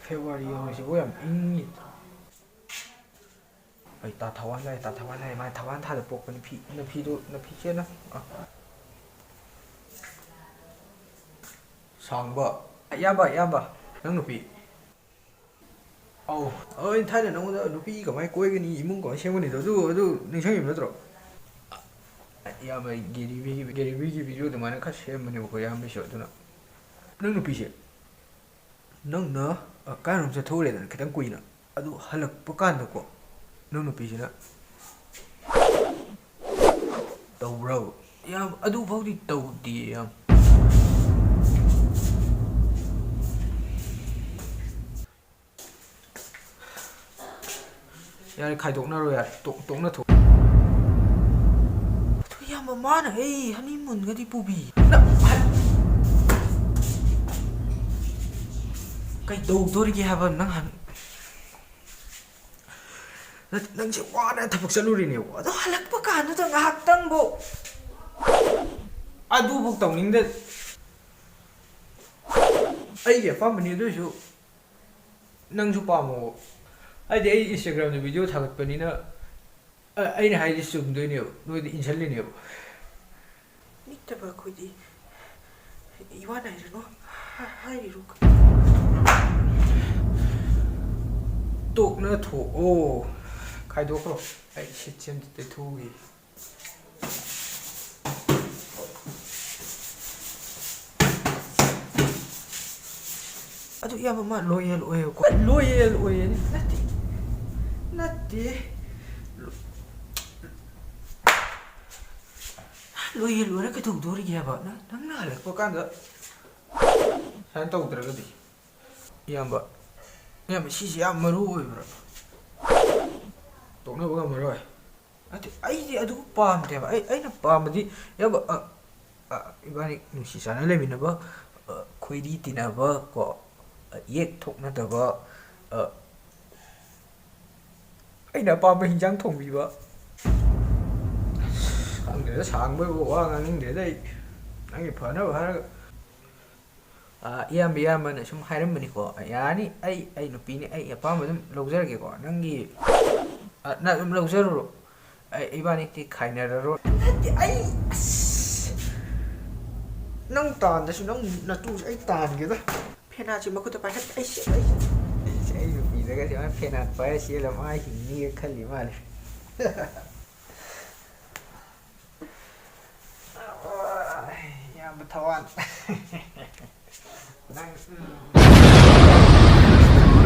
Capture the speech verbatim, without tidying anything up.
February ꯌꯧꯔꯁꯤꯕꯨ ꯌꯥꯝ ꯏꯪꯉꯤ꯫ ꯑꯩ ꯇꯥ ꯊꯋꯥꯟ ꯂꯥꯛꯑꯦ, ꯇꯥ ꯊꯋꯥꯟ ꯂꯥꯛꯑꯦ꯫ ꯃꯥ ꯊꯋꯥꯟ ꯊꯥꯗ ꯄꯣꯛꯄ ꯅꯨꯄꯤ, ꯅꯨꯄꯤꯗꯣ, ꯅꯨꯄꯤ ꯆꯦꯅ꯫ ꯑ꯫ ꯁꯥꯡꯕ꯫ ꯏꯌꯥꯝꯕ, ꯏꯌꯥꯝꯕ, ꯅꯪ ꯅꯨꯄꯤ꯫ ꯑꯧ, ꯑꯧ, ꯑꯩ ꯊꯥꯏꯅ ꯅꯉꯣꯟꯗ ꯅꯨꯄꯤ ꯀꯃꯥꯏ ꯀꯣꯏꯒꯅꯤ, ꯏꯃꯨꯡ ꯀꯃꯥꯏ ꯁꯦꯝꯒꯅꯤꯗꯣ, ꯑꯗꯨ, ꯑꯗꯨ ꯅꯤꯡꯁꯤꯡꯉꯤꯕ ꯅꯠꯇ꯭ꯔꯣ? ꯏꯌꯥꯝꯕ, ꯑꯩ ꯒꯦꯔꯤꯕꯤꯒꯤ, ꯒꯦꯔꯤꯕꯤꯒꯤ video ꯑꯗꯨꯃꯥꯏꯅ ꯈꯔ ꯁꯦꯝꯕꯅꯦꯕꯀꯣ, ꯏꯌꯥꯝꯕꯩꯁꯨ꯫ ꯑꯗꯨꯅ ꯅꯪ ꯅꯨꯄꯤꯁꯦ ꯅꯪꯅ, ꯑ, ꯀꯥꯏꯔꯣꯝ ꯆꯠꯊꯣꯛꯎꯔꯦꯗꯅ ꯈꯤꯇꯪ ꯀꯨꯏꯅ, ꯑꯗꯨ ꯍꯜꯂꯛꯄ ꯀꯥꯟꯗꯀꯣ, ꯅꯪ ꯅꯨꯄꯤꯁꯤꯅ ꯇꯧꯕ꯭ꯔꯕ? ꯌꯥꯝ, ꯑꯗꯨꯐꯥꯎꯗꯤ ꯇꯧꯗꯦ, ꯌꯥꯝ꯫ ꯌꯥꯔꯦ, ꯈꯥꯏꯗꯣꯛꯅꯔꯣ, ꯌꯥꯔꯦ, ꯇꯣꯛ-, ꯇꯣꯛꯅꯊꯣꯛ꯫ ꯑꯗꯨ ꯏꯌꯥꯝꯕ, ꯃꯥꯅ ꯑꯩ honeymoonꯒꯗꯤ ꯄꯨꯕꯤ꯫ ꯅ-, ꯍꯥꯏ-, ꯀꯩꯗꯧꯗꯣꯔꯤꯒꯦ ꯍꯥꯏꯕ ꯅꯪ ꯍꯟ-, ꯅꯠꯇꯦ, ꯅꯪꯁꯦ ꯋꯥꯅ ꯊꯕꯛ ꯆꯠꯂꯨꯔꯤꯅꯦꯕ, ꯑꯗꯣ ꯍꯜꯂꯛꯄ ꯀꯥꯟꯗꯨꯗ ꯉꯥꯏꯍꯥꯛꯇꯪꯕꯨ ꯑꯗꯨꯕꯨ ꯇꯧꯅꯤꯡꯗ-, ꯑꯩꯒꯤ ꯑꯄꯥꯝꯕꯅꯤ, ꯑꯗꯨ ꯑꯣꯏꯁꯨ ꯅꯪꯁꯨ ꯄꯥꯝꯃꯣꯕ꯫ ꯍꯥꯏꯗꯤ ꯑꯩ Instagramꯗ video ꯊꯥꯒꯠꯄꯅꯤꯅ, ꯑ-, ꯑꯩꯅ ꯍꯥꯏꯔꯤꯁꯦ ꯆꯨꯝꯗꯣꯏꯅꯦꯕ, ꯅꯣꯏꯗ ꯏꯟꯁꯤꯜꯂꯤꯅꯦꯕ꯫ ꯅꯤꯡꯇꯕ ꯑꯩꯈꯣꯏꯗꯤ ꯏꯋꯥ ꯅꯥꯏꯔꯅꯨ ꯍꯥ-, ꯍꯥꯏꯔꯤꯔꯣ? ꯇꯣꯛꯅ ꯊꯣꯛꯑꯣ, ꯈꯥꯏꯗꯣꯛꯈ꯭ꯔꯣ꯫ ꯑꯩ ꯁꯤꯠꯁꯦ ꯑꯝꯇ ꯇꯩꯊꯣꯛꯎꯈꯤꯒꯦ꯫ ꯑꯗꯨ ꯏꯌꯥꯝꯕ, ꯃꯥ loyal ꯑꯣꯏꯌꯦꯕꯀꯣ꯫ Loyal ꯑꯣꯏꯌꯦ꯫ ꯅꯠꯇꯦ꯫ ꯅꯠꯇꯦ꯫ Loyal ꯑꯣꯏꯔ ꯀꯩꯗꯧꯗꯣꯔꯤꯒꯦ ꯍꯥꯏꯕ? ꯅꯪ, ꯅꯪꯅ ꯍꯜꯂꯛꯄ ꯀꯥꯟꯗ ꯁꯨꯃꯥꯏꯅ ꯇꯧꯗ꯭ꯔꯒꯗꯤ? ꯏꯌꯥꯝꯕ, ꯏꯌꯥꯝꯕ, ꯁꯤꯁꯦ ꯌꯥꯝ ꯃꯔꯨ ꯑꯣꯏꯕ꯭ꯔꯥ? ꯇꯣꯛꯅꯕ ꯉꯝꯃꯔꯣꯏ꯫ ꯅꯠꯇꯦ, ꯑꯩꯗꯤ ꯑꯗꯨ ꯄꯥꯝꯗꯦꯕ꯫ ꯑꯩ, ꯑꯩꯅ ꯄꯥꯝꯕꯗꯤ, ꯏꯌꯥꯝꯕ, ꯑ, ꯑ, ꯏꯕꯥꯅꯤ ꯅꯨꯡꯁꯤ ꯆꯥꯟꯅ ꯂꯩꯃꯤꯟꯅꯕ, ꯑ, ꯈꯣꯏꯔꯤ ꯇꯤꯟꯅꯕ ꯀꯣ, ꯑ, ꯌꯦꯛ ꯊꯣꯛꯅꯗꯕ, ꯑ, ꯑꯩꯅ ꯑꯄꯥꯝꯕ ꯍꯤꯟꯖꯥꯡ ꯊꯣꯡꯕꯤꯕ꯫ ꯑꯁ, ꯈꯪꯗ꯭ꯔꯦꯗ, ꯁꯥꯡꯕꯩꯕꯨ ꯋꯥ ꯉꯥꯡꯅꯤꯡꯗ꯭ꯔꯦꯗ ꯑꯩ꯫ ꯅꯪꯒꯤ ꯐꯅꯕ ꯍꯥꯏꯔꯒ꯫ ꯑ, ꯏꯌꯥꯝꯕ, ꯏꯌꯥꯝꯕꯅ ꯁꯨꯝ ꯍꯥꯏꯔꯝꯕꯅꯤꯀꯣ, "ꯌꯥꯅꯤ, ꯑꯩ, ꯑꯩ ꯅꯨꯄꯤꯅꯤ, ꯑꯩ ꯑꯄꯥꯝꯕ ꯑꯗꯨꯝ ꯂꯧꯖꯔꯒꯦꯀꯣ, ꯅꯪꯒꯤ, ꯑ, ꯅꯪ ꯑꯗꯨꯝ ꯂꯧꯖꯔꯨꯔꯣ, ꯑꯩ, ꯏꯕꯥꯅꯤꯗꯤ ꯈꯥꯏꯅꯔꯔꯣꯏ"꯫ ꯅꯠꯇꯦ, ꯑꯩ, ꯑꯁ, ꯅꯪ ꯇꯥꯟꯗꯁꯨ ꯅꯪ ꯅꯇꯨꯁꯦ ꯑꯩ ꯇꯥꯟꯒꯦꯗ꯫ ꯐꯦꯅꯥꯠꯁꯦ ꯃꯈꯨꯠꯇ ꯄꯥꯏꯈꯠ-, ꯑꯩꯁꯦ, ꯑꯩꯁꯦ, ꯑꯩꯁꯦ ꯑꯩ ꯅꯨꯄꯤꯗꯒꯁꯦ ꯃꯥ ꯐꯦꯅꯥꯠ ꯄꯥꯏꯔ ꯆꯦꯜꯂ ꯃꯥ ꯍꯤꯡꯅꯤꯒ ꯈꯜꯂꯤ ꯃꯥꯜꯂꯦ꯫ ꯏꯌꯥꯝꯕ ꯊꯋꯥꯟ꯫ ꯅꯪ, ꯎꯝ,